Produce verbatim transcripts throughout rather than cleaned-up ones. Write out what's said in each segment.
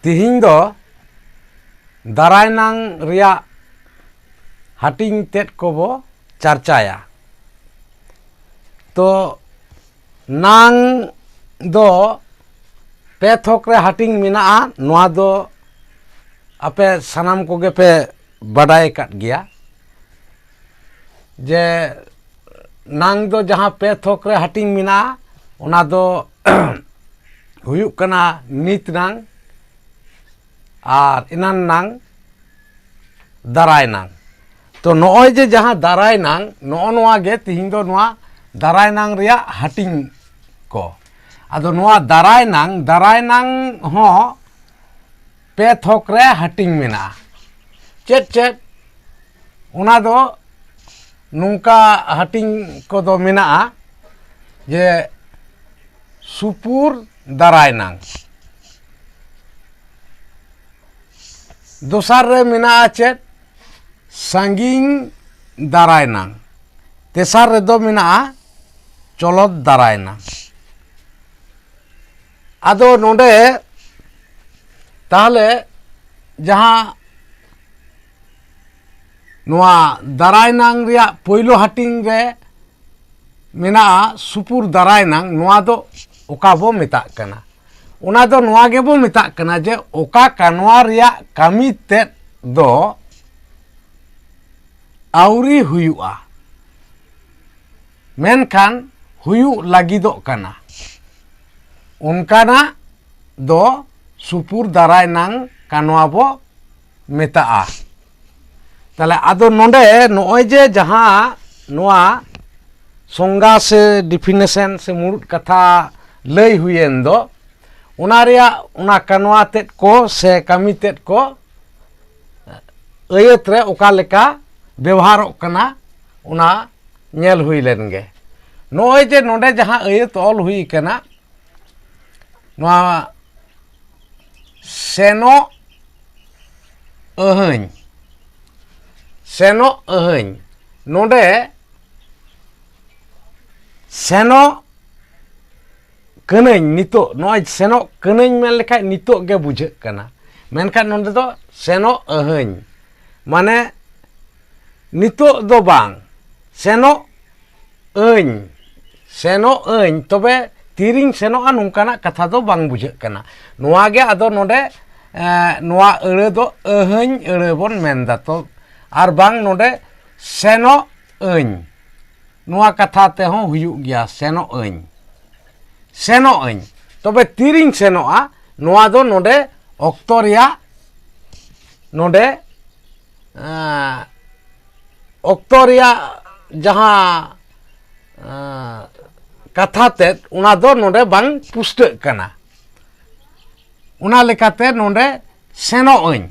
ᱛᱤᱦᱤᱧ ᱫᱚ ᱫᱟᱨᱟᱭ ᱱᱟᱝ ᱨᱮᱭᱟᱜ ᱦᱟᱹᱴᱤᱧ ᱛᱮᱫ ᱠᱚᱵᱚ ᱪᱟᱨᱪᱟᱭᱟ᱾ ᱛᱚ ᱱᱟᱝ ᱫᱚ ᱯᱮ ᱛᱷᱚᱠ ᱨᱮ ᱦᱟᱹᱴᱤᱧ ᱢᱮᱱᱟᱜᱼᱟ, ᱱᱚᱣᱟ ᱫᱚ ᱟᱯᱮ ᱥᱟᱱᱟᱢ ᱠᱚᱜᱮ ᱯᱮ ᱵᱟᱰᱟᱭ ᱟᱠᱟᱫ ᱜᱮᱭᱟ ᱡᱮ ᱱᱟᱝ ᱫᱚ ᱡᱟᱦᱟᱸ ᱯᱮ ᱛᱷᱚᱠ ᱨᱮ ᱦᱟᱹᱴᱤᱧ ᱢᱮᱱᱟᱜᱼᱟ, ᱚᱱᱟ ᱫᱚ ᱦᱩᱭᱩᱜ ᱠᱟᱱᱟ ᱱᱤᱛ ᱱᱟᱝ ᱟᱨ ᱮᱱᱟᱱ ᱱᱟᱝ, ᱫᱟᱨᱟᱭ ᱱᱟᱝ᱾ ᱛᱚ ᱱᱚᱜᱼᱚᱭ ᱡᱮ ᱡᱟᱦᱟᱸ ᱫᱟᱨᱟᱭ ᱱᱟᱝ, ᱱᱚᱜᱼᱚ ᱱᱚᱣᱟ ᱜᱮ ᱛᱤᱦᱤᱧ ᱫᱚ ᱱᱚᱣᱟ ᱫᱟᱨᱟᱭ ᱱᱟᱝ ᱨᱮᱭᱟᱜ ᱦᱟᱹᱴᱤᱧ ᱠᱚ᱾ ᱟᱫᱚ ᱱᱚᱣᱟ ᱫᱟᱨᱟᱭ ᱱᱟᱝ, ᱫᱟᱨᱟᱭ ᱱᱟᱝ ᱦᱚᱸ ᱯᱮ ᱛᱷᱚᱠ ᱨᱮ ᱦᱟᱹᱴᱤᱧ ᱢᱮᱱᱟᱜᱼᱟ᱾ ᱪᱮᱫ ᱪᱮᱫ? ᱚᱱᱟ ᱫᱚ ᱱᱚᱝᱠᱟ ᱦᱟᱹᱴᱤᱧ ᱠᱚᱫᱚ ᱢᱮᱱᱟᱜᱼᱟ ᱡᱮ ᱥᱩᱯᱩᱨ ᱫᱟᱨᱟᱭ ᱱᱟᱝ, ᱫᱚᱥᱟᱨ ᱨᱮ ᱢᱮᱱᱟᱜᱼᱟ ᱪᱮᱫ? ᱥᱟᱺᱜᱤᱧ ᱫᱟᱨᱟᱭ ᱱᱟᱝ᱾ ᱛᱮᱥᱟᱨ ᱨᱮᱫᱚ ᱢᱮᱱᱟᱜᱼᱟ ᱪᱚᱞᱚᱛ ᱫᱟᱨᱟᱭ ᱱᱟᱝ᱾ ᱟᱫᱚ ᱱᱚᱰᱮ ᱛᱟᱦᱚᱞᱮ ᱡᱟᱦᱟᱸ ᱱᱚᱣᱟ ᱫᱟᱨᱟᱭ ᱱᱟᱝ ᱨᱮᱭᱟᱜ ᱯᱳᱭᱞᱳ ᱦᱟᱹᱴᱤᱧ ᱨᱮ ᱢᱮᱱᱟᱜᱼᱟ ᱥᱩᱯᱩᱨ ᱫᱟᱨᱟᱭ ᱱᱟᱝ, ᱱᱚᱣᱟ ᱫᱚ ᱚᱠᱟ ᱵᱚ ᱢᱮᱛᱟᱜ ᱠᱟᱱᱟ? ᱚᱱᱟ ᱫᱚ ᱱᱚᱣᱟ ᱜᱮᱵᱚ ᱢᱮᱛᱟᱜ ᱠᱟᱱᱟ ᱡᱮ ᱚᱠᱟ ᱠᱟᱱᱣᱟ ᱨᱮᱭᱟᱜ ᱠᱟᱹᱢᱤ ᱛᱮᱫ ᱫᱚ ᱟᱹᱣᱨᱤ ᱦᱩᱭᱩᱜᱼᱟ, ᱢᱮᱱᱠᱷᱟᱱ ᱦᱩᱭᱩᱜ ᱞᱟᱹᱜᱤᱫᱚᱜ ᱠᱟᱱᱟ, ᱚᱱᱠᱟᱱᱟᱜ ᱫᱚ ᱥᱩᱯᱩᱨ ᱫᱟᱨᱟᱭ ᱱᱟᱝ ᱠᱟᱱᱣᱟ ᱵᱚ ᱢᱮᱛᱟᱜᱼᱟ᱾ ᱛᱟᱦᱞᱮ ᱟᱫᱚ ᱱᱚᱰᱮ ᱱᱚᱜᱼᱚᱭ ᱡᱮ ᱡᱟᱦᱟᱸ ᱱᱚᱣᱟ ᱥᱚᱝᱜᱟ ᱥᱮ definition ᱥᱮ ᱢᱩᱲᱩᱫ ᱠᱟᱛᱷᱟ ᱞᱟᱹᱭ ᱦᱩᱭᱮᱱ ᱫᱚ, ᱚᱱᱟ ᱨᱮᱭᱟᱜ ᱚᱱᱟ ᱠᱟᱱᱣᱟ ᱛᱮᱫ ᱠᱚ ᱥᱮ ᱠᱟᱹᱢᱤ ᱛᱮᱫ ᱠᱚ ᱟᱹᱭᱟᱹᱛ ᱨᱮ ᱚᱠᱟ ᱞᱮᱠᱟ ᱵᱮᱣᱦᱟᱨᱚᱜ ᱠᱟᱱᱟ, ᱚᱱᱟ ᱧᱮᱞ ᱦᱩᱭ ᱞᱮᱱ ᱜᱮ᱾ ᱱᱚᱜᱼᱚᱭ ᱡᱮ ᱱᱚᱰᱮ ᱡᱟᱦᱟᱸ ᱟᱹᱭᱟᱹᱛ ᱚᱞ ᱦᱩᱭ ᱠᱟᱱᱟ, ᱱᱚᱣᱟ ᱥᱮᱱᱚᱜ ᱟᱹᱦᱟᱹᱧ, ᱥᱮᱱᱚᱜ ᱟᱹᱦᱟᱹᱧ, ᱱᱚᱰᱮ ᱥᱮᱱᱚᱜ ᱠᱟᱹᱱᱟᱹᱧ ᱱᱤᱛᱚᱜ, ᱱᱚᱜᱼᱚᱭ ᱥᱮᱱᱚᱜ ᱠᱟᱹᱱᱟᱹᱧ ᱢᱮᱱ ᱞᱮᱠᱷᱟᱡ ᱱᱤᱛᱚᱜ ᱜᱮ ᱵᱩᱡᱷᱟᱹᱜ ᱠᱟᱱᱟ, ᱢᱮᱱᱠᱷᱟᱱ ᱱᱚᱸᱰᱮ ᱫᱚ ᱥᱮᱱᱚᱜ ᱟᱹᱦᱟᱹᱧ, ᱢᱟᱱᱮ ᱱᱤᱛᱚᱜ ᱫᱚ ᱵᱟᱝ, ᱥᱮᱱᱚᱜ ᱟᱹᱧ, ᱥᱮᱱᱚᱜ ᱟᱹᱧ, ᱛᱚᱵᱮ ᱛᱤᱨᱤᱧ ᱥᱮᱱᱚᱜᱼᱟ ᱱᱚᱝᱠᱟᱱᱟᱜ ᱠᱟᱛᱷᱟ ᱫᱚ ᱵᱟᱝ ᱵᱩᱡᱷᱟᱹᱜ ᱠᱟᱱᱟ᱾ ᱱᱚᱣᱟ ᱜᱮ ᱟᱫᱚ ᱱᱚᱰᱮ, ᱮᱸ, ᱱᱚᱣᱟ ᱟᱹᱲᱟᱹ ᱫᱚ ᱟᱹᱦᱟᱹᱧ ᱟᱹᱲᱟᱹ ᱵᱚᱱ ᱢᱮᱱᱫᱟ ᱛᱚ, ᱟᱨ ᱵᱟᱝ ᱱᱚᱰᱮ ᱥᱮᱱᱚᱜ ᱟᱹᱧ, ᱱᱚᱣᱟ ᱠᱟᱛᱷᱟ ᱛᱮᱦᱚᱸ ᱦᱩᱭᱩᱜ ᱜᱮᱭᱟ, ᱥᱮᱱᱚᱜ ᱟᱹᱧ, ᱥᱮᱱᱚᱜ ᱟᱹᱧ᱾ ᱛᱚᱵᱮ ᱛᱤᱨᱤᱧ ᱥᱮᱱᱚᱜᱼᱟ, ᱱᱚᱣᱟ ᱫᱚ ᱱᱚᱰᱮ ᱚᱠᱛᱚ ᱨᱮᱭᱟᱜ, ᱱᱚᱰᱮ, ᱮᱸ, ᱚᱠᱛᱚ ᱨᱮᱭᱟᱜ ᱡᱟᱦᱟᱸ, ᱮᱸ, ᱠᱟᱛᱷᱟ ᱛᱮᱫ, ᱚᱱᱟ ᱫᱚ ᱱᱚᱰᱮ ᱵᱟᱝ ᱯᱩᱥᱴᱟᱹᱜ ᱠᱟᱱᱟ᱾ ᱚᱱᱟ ᱞᱮᱠᱟᱛᱮ ᱱᱚᱰᱮ ᱥᱮᱱᱚᱜ ᱟᱹᱧ,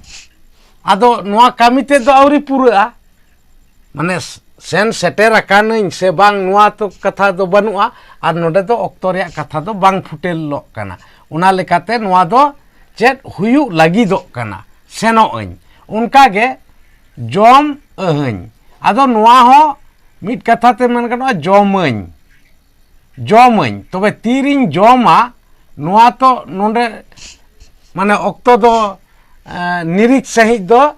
ᱟᱫᱚ ᱱᱚᱣᱟ ᱠᱟᱹᱢᱤ ᱛᱮᱫ ᱫᱚ ᱟᱹᱣᱨᱤ ᱯᱩᱨᱟᱹᱜᱼᱟ, ᱢᱟᱱᱮ ᱥᱮᱱ ᱥᱮᱴᱮᱨ ᱟᱠᱟᱱᱟᱹᱧ ᱥᱮ ᱵᱟᱝ, ᱱᱚᱣᱟ ᱛᱚ ᱠᱟᱛᱷᱟ ᱫᱚ ᱵᱟᱹᱱᱩᱜᱼᱟ᱾ ᱟᱨ ᱱᱚᱰᱮ ᱫᱚ ᱚᱠᱛᱚ ᱨᱮᱭᱟᱜ ᱠᱟᱛᱷᱟ ᱫᱚ ᱵᱟᱝ ᱯᱷᱩᱴᱮᱞᱚᱜ ᱠᱟᱱᱟ᱾ ᱚᱱᱟ ᱞᱮᱠᱟᱛᱮ ᱱᱚᱣᱟ ᱫᱚ ᱪᱮᱫ ᱦᱩᱭᱩᱜ ᱞᱟᱹᱜᱤᱫᱚᱜ ᱠᱟᱱᱟ? ᱥᱮᱱᱚᱜ ᱟᱹᱧ᱾ ᱚᱱᱠᱟᱜᱮ ᱡᱚᱢ ᱟᱹᱦᱟᱹᱧ᱾ ᱟᱫᱚ ᱱᱚᱣᱟ ᱦᱚᱸ ᱢᱤᱫ ᱠᱟᱛᱷᱟ ᱛᱮ ᱢᱮᱱ ᱜᱟᱱᱚᱜᱼᱟ, ᱡᱚᱢᱟᱹᱧ, ᱡᱚᱢᱟᱹᱧ᱾ ᱛᱚᱵᱮ ᱛᱤᱨᱤᱧ ᱡᱚᱢᱟ, ᱱᱚᱣᱟ ᱛᱚ ᱱᱚᱰᱮ ᱢᱟᱱᱮ ᱚᱠᱛᱚ ᱫᱚ, ᱮᱸ, ᱱᱤᱨᱤᱠ ᱥᱟᱺᱦᱤᱡ ᱫᱚ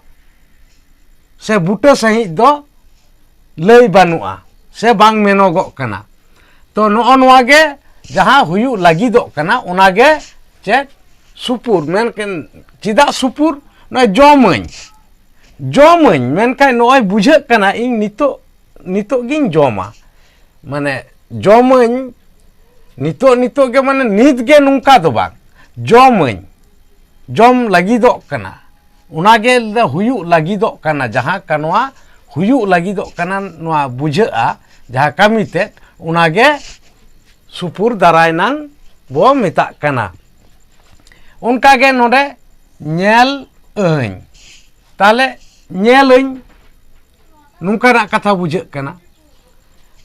ᱥᱮ ᱵᱩᱴᱟᱹ ᱥᱟᱺᱦᱤᱡ ᱫᱚ ᱞᱟᱹᱭ ᱵᱟᱹᱱᱩᱜᱼᱟ ᱥᱮ ᱵᱟᱝ ᱢᱮᱱᱚᱜᱚᱜ ᱠᱟᱱᱟ᱾ ᱛᱚ ᱱᱚᱜᱼᱚ ᱱᱚᱣᱟ ᱜᱮ ᱡᱟᱦᱟᱸ ᱦᱩᱭᱩᱜ ᱞᱟᱹᱜᱤᱫᱚᱜ ᱠᱟᱱᱟ, ᱚᱱᱟ ᱜᱮ ᱪᱮᱫ? ᱥᱩᱯᱩᱨ᱾ ᱢᱮᱱᱠᱷᱟᱱ ᱪᱮᱫᱟᱜ ᱥᱩᱯᱩᱨ? ᱱᱚᱜᱼᱚᱭ ᱡᱚᱢᱟᱹᱧ, ᱡᱚᱢᱟᱹᱧ, ᱢᱮᱱᱠᱷᱟᱱ ᱱᱚᱜᱼᱚᱭ ᱵᱩᱡᱷᱟᱹᱜ ᱠᱟᱱᱟ ᱤᱧ ᱱᱤᱛᱚᱜ, ᱱᱤᱛᱚᱜ ᱜᱤᱧ ᱡᱚᱢᱟ᱾ ᱢᱟᱱᱮ ᱡᱚᱢᱟᱹᱧ ᱱᱤᱛᱚᱜ, ᱱᱤᱛᱚᱜ ᱜᱮ, ᱢᱟᱱᱮ ᱱᱤᱛ ᱜᱮ ᱱᱚᱝᱠᱟ ᱫᱚ ᱵᱟᱝ, ᱡᱚᱢᱟᱹᱧ, ᱡᱚᱢ ᱞᱟᱹᱜᱤᱫᱚᱜ ᱠᱟᱱᱟ, ᱚᱱᱟᱜᱮ ᱦᱩᱭᱩᱜ ᱞᱟᱹᱜᱤᱫᱚᱜ ᱠᱟᱱᱟ᱾ ᱡᱟᱦᱟᱸ ᱠᱟ-, ᱱᱚᱣᱟ ᱦᱩᱭᱩᱜ ᱞᱟᱹᱜᱤᱫᱚᱜ ᱠᱟᱱᱟ, ᱱᱚᱣᱟ ᱵᱩᱡᱷᱟᱹᱜᱼᱟ ᱡᱟᱦᱟᱸ ᱠᱟᱹᱢᱤ ᱛᱮᱫ, ᱚᱱᱟᱜᱮ ᱥᱩᱯᱩᱨ ᱫᱟᱨᱟᱭᱱᱟᱝ ᱵᱚ ᱢᱮᱛᱟᱜ ᱠᱟᱱᱟ᱾ ᱚᱱᱠᱟᱜᱮ ᱱᱚᱰᱮ ᱧᱮᱞ ᱟᱹᱧ, ᱛᱟᱦᱞᱮ ᱧᱮᱞᱟᱹᱧ, ᱱᱚᱝᱠᱟᱱᱟᱜ ᱠᱟᱛᱷᱟ ᱵᱩᱡᱷᱟᱹᱜ ᱠᱟᱱᱟ᱾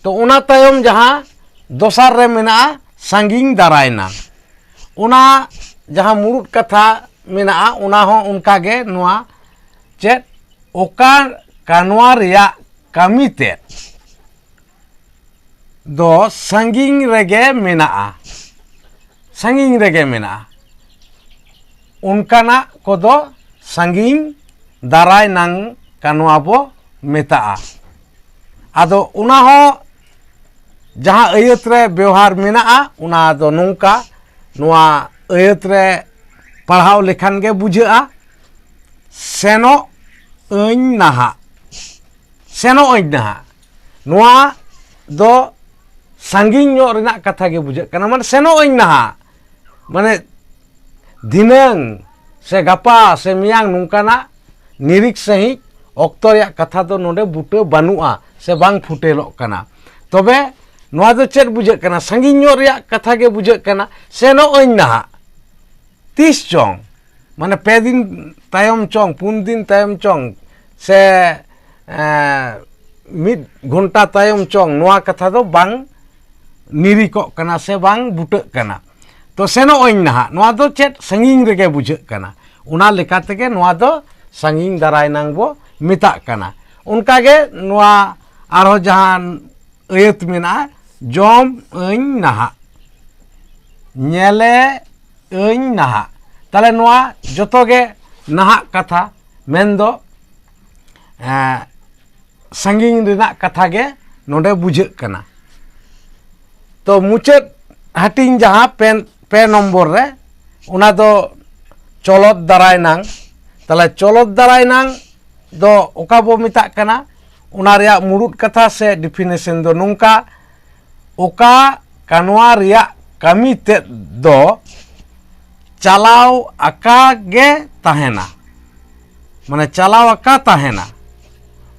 ᱛᱚ ᱚᱱᱟ ᱛᱟᱭᱚᱢ ᱡᱟᱦᱟᱸ ᱫᱚᱥᱟᱨ ᱨᱮ ᱢᱮᱱᱟᱜᱼᱟ ᱥᱟᱺᱜᱤᱧ ᱫᱟᱨᱟᱭᱱᱟ, ᱚᱱᱟ ᱡᱟᱦᱟᱸ ᱢᱩᱲᱩᱫ ᱠᱟᱛᱷᱟ ᱢᱮᱱᱟᱜᱼᱟ, ᱚᱱᱟ ᱦᱚᱸ ᱚᱱᱠᱟᱜᱮ ᱱᱚᱣᱟ ᱪᱮᱫ ᱚᱠᱟ ᱠᱟᱱᱣᱟ ᱨᱮᱭᱟᱜ ᱠᱟᱹᱢᱤ ᱛᱮᱫ ᱫᱚ ᱥᱟᱺᱜᱤᱧ ᱨᱮᱜᱮ ᱢᱮᱱᱟᱜᱼᱟ᱾ ᱥᱟᱺᱜᱤᱧ ᱨᱮᱜᱮ ᱢᱮᱱᱟᱜᱼᱟ, ᱚᱱᱠᱟᱱᱟᱜ ᱠᱚᱫᱚ ᱥᱟᱺᱜᱤᱧ ᱫᱟᱨᱟᱭ ᱱᱟᱝ ᱠᱟᱱᱣᱟ ᱵᱚ ᱢᱮᱛᱟᱜᱼᱟ᱾ ᱟᱫᱚ ᱚᱱᱟ ᱦᱚᱸ ᱡᱟᱦᱟᱸ ᱟᱹᱭᱟᱹᱛ ᱨᱮ ᱵᱮᱣᱦᱟᱨ ᱢᱮᱱᱟᱜᱼᱟ, ᱚᱱᱟ ᱫᱚ ᱱᱚᱝᱠᱟ, ᱱᱚᱣᱟ ᱟᱹᱭᱟᱹᱛ ᱨᱮ ᱯᱟᱲᱦᱟᱣ ᱞᱮᱠᱷᱟᱱ ᱜᱮ ᱵᱩᱡᱷᱟᱹᱜᱼᱟ, ᱥᱮᱱᱚᱜ ᱟᱹᱧ ᱱᱟᱦᱟᱜ, ᱥᱮᱱᱚᱜ ᱟᱹᱧ ᱱᱟᱦᱟᱜ, ᱱᱚᱣᱟ ᱫᱚ ᱥᱟᱺᱜᱤᱧ ᱧᱚᱜ ᱨᱮᱱᱟᱜ ᱠᱟᱛᱷᱟ ᱜᱮ ᱵᱩᱡᱷᱟᱹᱜ ᱠᱟᱱᱟ, ᱢᱟᱱᱮ ᱥᱮᱱᱚᱜ ᱟᱹᱧ ᱱᱟᱦᱟᱜ, ᱢᱟᱱᱮ ᱫᱷᱤᱱᱟᱹᱝ ᱥᱮ ᱜᱟᱯᱟ ᱥᱮ ᱢᱮᱭᱟᱝ ᱱᱚᱝᱠᱟᱱᱟᱜ ᱱᱤᱨᱤᱠ ᱥᱟᱺᱦᱤᱡ ᱚᱠᱛᱚ ᱨᱮᱭᱟᱜ ᱠᱟᱛᱷᱟ ᱫᱚ ᱱᱚᱰᱮ ᱵᱩᱴᱟᱹ ᱵᱟᱹᱱᱩᱜᱼᱟ ᱥᱮ ᱵᱟᱝ ᱯᱷᱩᱴᱮᱞᱚᱜ ᱠᱟᱱᱟ᱾ ᱛᱚᱵᱮ ᱱᱚᱣᱟ ᱫᱚ ᱪᱮᱫ ᱵᱩᱡᱷᱟᱹᱜ ᱠᱟᱱᱟ? ᱥᱟᱺᱜᱤᱧ ᱧᱚᱜ ᱨᱮᱭᱟᱜ ᱠᱟᱛᱷᱟ ᱜᱮ ᱵᱩᱡᱷᱟᱹᱜ ᱠᱟᱱᱟ, ᱥᱮᱱᱚᱜ ᱟᱹᱧ ᱱᱟᱦᱟᱜ᱾ ᱛᱤᱥ ᱪᱚᱝ, ᱢᱟᱱᱮ ᱯᱮ ᱫᱤᱱ ᱛᱟᱭᱚᱢ ᱪᱚᱝ, ᱯᱩᱱ ᱫᱤᱱ ᱛᱟᱭᱚᱢ ᱪᱚᱝ, ᱥᱮ ᱮᱸ, ᱢᱤᱫ ᱜᱷᱚᱱᱴᱟ ᱛᱟᱭᱚᱢ ᱪᱚᱝ, ᱱᱚᱣᱟ ᱠᱟᱛᱷᱟ ᱫᱚ ᱵᱟᱝ ᱱᱤᱨᱤᱠᱚᱜ ᱠᱟᱱᱟ ᱥᱮ ᱵᱟᱝ ᱵᱩᱴᱟᱹᱜ ᱠᱟᱱᱟ᱾ ᱛᱚ ᱥᱮᱱᱚᱜ ᱟᱹᱧ ᱱᱟᱦᱟᱜ, ᱱᱚᱣᱟ ᱫᱚ ᱪᱮᱫ ᱥᱟᱺᱜᱤᱧ ᱨᱮᱜᱮ ᱵᱩᱡᱷᱟᱹᱜ ᱠᱟᱱᱟ, ᱚᱱᱟ ᱞᱮᱠᱟ ᱛᱮᱜᱮ ᱱᱚᱣᱟ ᱫᱚ ᱥᱟᱺᱜᱤᱧ ᱫᱟᱨᱟᱭ ᱱᱟᱝ ᱵᱚ ᱢᱮᱛᱟᱜ ᱠᱟᱱᱟ᱾ ᱚᱱᱠᱟᱜᱮ ᱱᱚᱣᱟ ᱟᱨᱦᱚᱸ ᱡᱟᱦᱟᱸ ᱟᱹᱭᱟᱹᱛ ᱢᱮᱱᱟᱜᱼᱟ, ᱡᱚᱢ ᱟᱹᱧ ᱱᱟᱦᱟᱜ, ᱧᱮᱞᱮ ᱟᱹᱧ ᱱᱟᱦᱟᱜ᱾ ᱛᱟᱦᱞᱮ ᱱᱚᱣᱟ ᱡᱚᱛᱚ ᱜᱮ ᱱᱟᱦᱟᱜ ᱠᱟᱛᱷᱟ, ᱢᱮᱱᱫᱚ ᱮᱸ, ᱥᱟᱺᱜᱤᱧ ᱨᱮᱱᱟᱜ ᱠᱟᱛᱷᱟ ᱜᱮ ᱱᱚᱰᱮ ᱵᱩᱡᱷᱟᱹᱜ ᱠᱟᱱᱟ᱾ ᱛᱚ ᱢᱩᱪᱟᱹᱫ ᱦᱟᱹᱴᱤᱧ ᱡᱟᱦᱟᱸ ᱯᱮ, ᱯᱮ ᱱᱚᱢᱵᱚᱨ ᱨᱮ, ᱚᱱᱟ ᱫᱚ ᱪᱚᱞᱚᱛ ᱫᱟᱨᱟᱭ ᱱᱟᱝ᱾ ᱛᱟᱦᱞᱮ ᱪᱚᱞᱚᱛ ᱫᱟᱨᱟᱭ ᱱᱟᱝ ᱫᱚ ᱚᱠᱟ ᱵᱚ ᱢᱮᱛᱟᱜ ᱠᱟᱱᱟ? ᱚᱱᱟ ᱨᱮᱭᱟᱜ ᱢᱩᱲᱩᱫ ᱠᱟᱛᱷᱟ ᱥᱮ ᱰᱤᱯᱷᱤᱱᱮᱥᱚᱱ ᱫᱚ ᱱᱚᱝᱠᱟ, ᱚᱠᱟ ᱠᱟᱱᱣᱟ ᱨᱮᱭᱟᱜ ᱠᱟᱹᱢᱤ ᱛᱮᱫ ᱫᱚ ᱪᱟᱞᱟᱣ ᱟᱠᱟ ᱜᱮ ᱛᱟᱦᱮᱱᱟ, ᱢᱟᱱᱮ ᱪᱟᱞᱟᱣ ᱟᱠᱟ ᱛᱟᱦᱮᱱᱟ,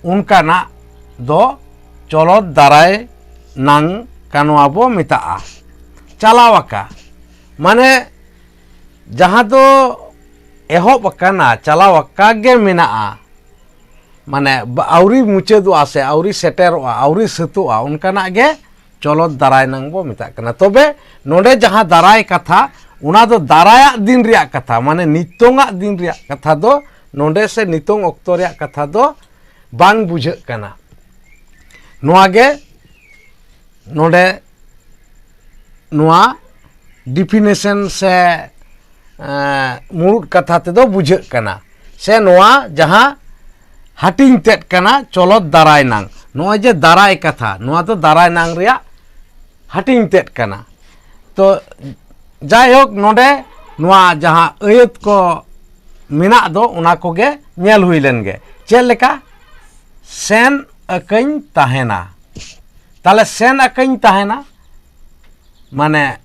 ᱚᱱᱠᱟᱱᱟᱜ ᱫᱚ ᱪᱚᱞᱚᱛ ᱫᱟᱨᱟᱭ ᱱᱟᱝ ᱠᱟᱱᱣᱟ ᱵᱚ ᱢᱮᱛᱟᱜᱼᱟ᱾ ᱪᱟᱞᱟᱣ ᱟᱠᱟ, ᱢᱟᱱᱮ ᱡᱟᱦᱟᱸ ᱫᱚ ᱮᱦᱚᱵ ᱟᱠᱟᱱᱟ, ᱪᱟᱞᱟᱣ ᱟᱠᱟ ᱜᱮ ᱢᱮᱱᱟᱜᱼᱟ, ᱢᱟᱱᱮ ᱵᱟ-, ᱟᱹᱣᱨᱤ ᱢᱩᱪᱟᱹᱫᱚᱜᱼᱟ ᱥᱮ ᱟᱹᱣᱨᱤ ᱥᱮᱴᱮᱨᱚᱜᱼᱟ, ᱟᱹᱣᱨᱤ ᱥᱟᱹᱛᱚᱜᱼᱟ, ᱚᱱᱠᱟᱱᱟᱜ ᱜᱮ ᱪᱚᱞᱚᱛ ᱫᱟᱨᱟᱭ ᱱᱟᱝ ᱵᱚ ᱢᱮᱛᱟᱜ ᱠᱟᱱᱟ᱾ ᱛᱚᱵᱮ ᱱᱚᱰᱮ ᱡᱟᱦᱟᱸ ᱫᱟᱨᱟᱭ ᱠᱟᱛᱷᱟ, ᱚᱱᱟ ᱫᱚ ᱫᱟᱨᱟᱭᱟᱜ ᱫᱤᱱ ᱨᱮᱭᱟᱜ ᱠᱟᱛᱷᱟ, ᱢᱟᱱᱮ ᱱᱤᱛᱚᱝᱟᱜ ᱫᱤᱱ ᱨᱮᱭᱟᱜ ᱠᱟᱛᱷᱟ ᱫᱚ ᱱᱚᱰᱮ ᱥᱮ ᱱᱤᱛᱚᱝ ᱚᱠᱛᱚ ᱨᱮᱭᱟᱜ ᱠᱟᱛᱷᱟ ᱫᱚ ᱵᱟᱝ ᱵᱩᱡᱷᱟᱹᱜ ᱠᱟᱱᱟ᱾ ᱱᱚᱣᱟ ᱜᱮ ᱱᱚᱰᱮ ᱱᱚᱣᱟ definition ᱥᱮ, ᱮᱸ, ᱢᱩᱲᱩᱫ ᱠᱟᱛᱷᱟ ᱛᱮᱫᱚ ᱵᱩᱡᱷᱟᱹᱜ ᱠᱟᱱᱟ, ᱥᱮ ᱱᱚᱣᱟ ᱡᱟᱦᱟᱸ ᱦᱟᱹᱴᱤᱧ ᱛᱮᱫ ᱠᱟᱱᱟ ᱪᱚᱞᱚᱛ ᱫᱟᱨᱟᱭ ᱱᱟᱝ᱾ ᱱᱚᱜᱼᱚᱭ ᱡᱮ ᱫᱟᱨᱟᱭ ᱠᱟᱛᱷᱟ, ᱱᱚᱣᱟ ᱫᱚ ᱫᱟᱨᱟᱭ ᱱᱟᱝ ᱨᱮᱭᱟᱜ ᱦᱟᱹᱴᱤᱧ ᱛᱮᱫ ᱠᱟᱱᱟ᱾ ᱛᱚ ᱡᱟᱭᱦᱳᱠ, ᱱᱚᱰᱮ ᱱᱚᱣᱟ ᱡᱟᱦᱟᱸ ᱟᱹᱭᱟᱹᱛ ᱠᱚ ᱢᱮᱱᱟᱜ ᱫᱚ, ᱚᱱᱟ ᱠᱚᱜᱮ ᱧᱮᱞ ᱦᱩᱭ ᱞᱮᱱ ᱜᱮ᱾ ᱪᱮᱫ ᱞᱮᱠᱟ? ᱥᱮᱱ ᱟᱹᱠᱟᱹᱧ ᱛᱟᱦᱮᱱᱟ᱾ ᱛᱟᱦᱞᱮ ᱥᱮᱱ ᱟᱹᱠᱟᱹᱧ ᱛᱟᱦᱮᱱᱟ, ᱢᱟᱱᱮ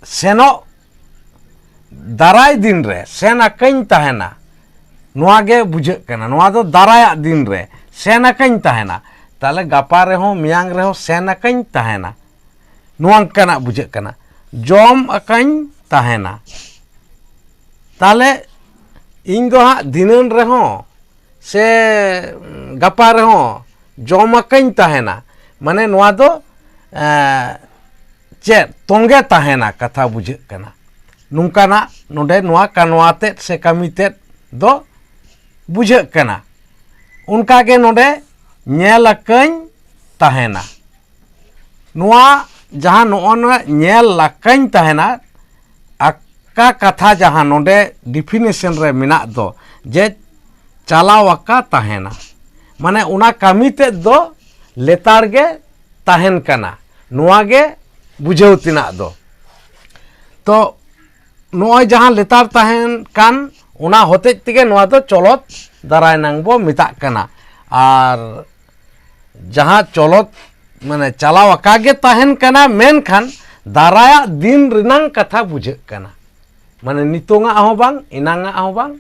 ᱥᱮᱱᱚᱜ, ᱫᱟᱨᱟᱭ ᱫᱤᱱ ᱨᱮ ᱥᱮᱱ ᱟᱹᱠᱟᱹᱧ ᱛᱟᱦᱮᱱᱟ, ᱱᱚᱣᱟ ᱜᱮ ᱵᱩᱡᱷᱟᱹᱜ ᱠᱟᱱᱟ᱾ ᱱᱚᱣᱟ ᱫᱚ ᱫᱟᱨᱟᱭᱟᱜ ᱫᱤᱱ ᱨᱮ ᱥᱮᱱ ᱟᱹᱠᱟᱹᱧ ᱛᱟᱦᱮᱱᱟ᱾ ᱛᱟᱦᱞᱮ ᱜᱟᱯᱟ ᱨᱮᱦᱚᱸ ᱢᱮᱭᱟᱝ ᱨᱮᱦᱚᱸ ᱥᱮᱱ ᱟᱹᱠᱟᱹᱧ ᱛᱟᱦᱮᱱᱟ, ᱱᱚᱣᱟ ᱚᱱᱠᱟᱱᱟᱜ ᱵᱩᱡᱷᱟᱹᱜ ᱠᱟᱱᱟ᱾ ᱡᱚᱢ ᱟᱹᱠᱟᱹᱧ ᱛᱟᱦᱮᱱᱟ, ᱛᱟᱦᱞᱮ ᱤᱧ ᱫᱚ ᱦᱟᱸᱜ ᱫᱷᱤᱱᱟᱹᱱ ᱨᱮᱦᱚᱸ ᱥᱮ ᱜᱟᱯᱟ ᱨᱮᱦᱚᱸ ᱡᱚᱢ ᱟᱹᱠᱟᱹᱧ ᱛᱟᱦᱮᱱᱟ, ᱢᱟᱱᱮ ᱱᱚᱣᱟ ᱫᱚ, ᱮᱸ, ᱪᱮᱫ ᱛᱚᱸᱜᱮ ᱛᱟᱦᱮᱱᱟ ᱠᱟᱛᱷᱟ ᱵᱩᱡᱷᱟᱹᱜ ᱠᱟᱱᱟ᱾ ᱱᱚᱝᱠᱟᱱᱟᱜ ᱱᱚᱰᱮ ᱱᱚᱣᱟ ᱠᱟᱱᱣᱟ ᱛᱮᱫ ᱥᱮ ᱠᱟᱹᱢᱤ ᱛᱮᱫ ᱫᱚ ᱵᱩᱡᱷᱟᱹᱜ ᱠᱟᱱᱟ᱾ ᱚᱱᱠᱟᱜᱮ ᱱᱚᱰᱮ ᱧᱮᱞ ᱟᱹᱠᱟᱹᱧ ᱛᱟᱦᱮᱱᱟ᱾ ᱱᱚᱣᱟ ᱡᱟᱦᱟᱸ ᱱᱚᱜᱼᱚ ᱱᱚᱣᱟ ᱧᱮᱞ ᱟᱠᱟᱧ ᱛᱟᱦᱮᱱᱟ, ᱟᱠᱟ ᱠᱟᱛᱷᱟ ᱡᱟᱦᱟᱸ ᱱᱚᱰᱮ definition ᱨᱮ ᱢᱮᱱᱟᱜ ᱫᱚ, ᱡᱮ ᱪᱟᱞᱟᱣ ᱟᱠᱟ ᱛᱟᱦᱮᱱᱟ, ᱢᱟᱱᱮ ᱚᱱᱟ ᱠᱟᱹᱢᱤ ᱛᱮᱫ ᱫᱚ ᱞᱮᱛᱟᱲ ᱜᱮ ᱛᱟᱦᱮᱱ ᱠᱟᱱᱟ, ᱱᱚᱣᱟ ᱜᱮ ᱵᱩᱡᱷᱟᱹᱣ ᱛᱮᱱᱟᱜ ᱫᱚ᱾ ᱛᱚ ᱱᱚᱜᱼᱚᱭ ᱡᱟᱦᱟᱸ ᱞᱮᱛᱟᱲ ᱛᱟᱦᱮᱱ ᱠᱟᱱ, ᱚᱱᱟ ᱦᱚᱛᱮᱡ ᱛᱮᱜᱮ ᱱᱚᱣᱟ ᱫᱚ ᱪᱚᱞᱚᱛ ᱫᱟᱨᱟᱭ ᱱᱟᱝ ᱵᱚ ᱢᱮᱛᱟᱜ ᱠᱟᱱᱟ᱾ ᱟᱨ ᱡᱟᱦᱟᱸ ᱪᱚᱞᱚᱛ, ᱢᱟᱱᱮ ᱪᱟᱞᱟᱣ ᱟᱠᱟ ᱜᱮ ᱛᱟᱦᱮᱱ ᱠᱟᱱᱟ, ᱢᱮᱱᱠᱷᱟᱱ ᱫᱟᱨᱟᱭᱟᱜ ᱫᱤᱱ ᱨᱮᱱᱟᱝ ᱠᱟᱛᱷᱟ ᱵᱩᱡᱷᱟᱹᱜ ᱠᱟᱱᱟ᱾ ᱢᱟᱱᱮ ᱱᱤᱛᱚᱝᱟᱜ ᱦᱚᱸ ᱵᱟᱝ, ᱮᱱᱟᱝᱟᱜ ᱦᱚᱸ ᱵᱟᱝ,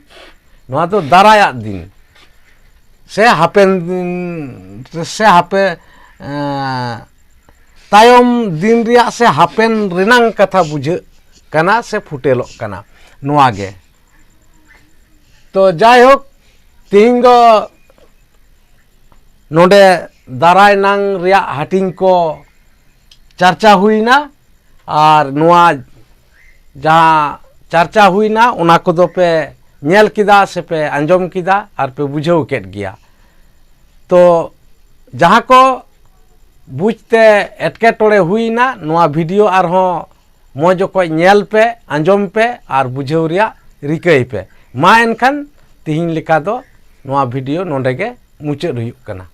ᱱᱚᱣᱟ ᱫᱚ ᱫᱟᱨᱟᱭᱟᱜ ᱫᱤᱱ ᱥᱮ ᱦᱟᱯᱮᱱ ᱫᱤᱱ ᱥᱮ ᱦᱟᱯᱮ, ᱮᱸ, ᱛᱟᱭᱚᱢ ᱫᱤᱱ ᱨᱮᱭᱟᱜ ᱥᱮ ᱦᱟᱯᱮᱱ ᱨᱮᱱᱟᱝ ᱠᱟᱛᱷᱟ ᱵᱩᱡᱷᱟᱹᱜ ᱠᱟᱱᱟ ᱥᱮ ᱯᱷᱩᱴᱮᱞᱚᱜ ᱠᱟᱱᱟ, ᱱᱚᱣᱟ ᱜᱮ᱾ ᱛᱚ ᱡᱟᱭᱦᱳᱠ, ᱛᱮᱦᱮᱧ ᱫᱚ ᱱᱚᱰᱮ ᱫᱟᱨᱟᱭ ᱱᱟᱝ ᱨᱮᱭᱟᱜ ᱦᱟᱹᱴᱤᱧ ᱠᱚ ᱪᱟᱨᱪᱟ ᱦᱩᱭᱱᱟ, ᱟᱨ ᱱᱚᱣᱟ ᱡᱟᱦᱟᱸ ᱪᱟᱨᱪᱟ ᱦᱩᱭᱱᱟ, ᱚᱱᱟ ᱠᱚᱫᱚ ᱯᱮ ᱧᱮᱞ ᱠᱮᱫᱟ ᱥᱮ ᱯᱮ ᱟᱸᱡᱚᱢ ᱠᱮᱫᱟ ᱟᱨ ᱯᱮ ᱵᱩᱡᱷᱟᱹᱣ ᱠᱮᱫ ᱜᱮᱭᱟ᱾ ᱛᱚ ᱡᱟᱦᱟᱸ ᱠᱚ ᱵᱩᱡᱽ ᱛᱮ ᱮᱴᱠᱮᱴᱚᱬᱮ ᱦᱩᱭᱱᱟ, ᱱᱚᱣᱟ video ᱟᱨᱦᱚᱸ ᱢᱚᱡᱽ ᱚᱠᱚᱡ ᱧᱮᱞ ᱯᱮ, ᱟᱸᱡᱚᱢ ᱯᱮ ᱟᱨ ᱵᱩᱡᱷᱟᱹᱣ ᱨᱮᱭᱟᱜ ᱨᱤᱠᱟᱹᱭ ᱯᱮ᱾ ᱢᱟ ᱮᱱᱠᱷᱟᱱ ᱛᱤᱦᱤᱧ ᱞᱮᱠᱟ ᱫᱚ ᱱᱚᱣᱟ video ᱱᱚᱰᱮ ᱜᱮ ᱢᱩᱪᱟᱹᱫ ᱦᱩᱭᱩᱜ ᱠᱟᱱᱟ᱾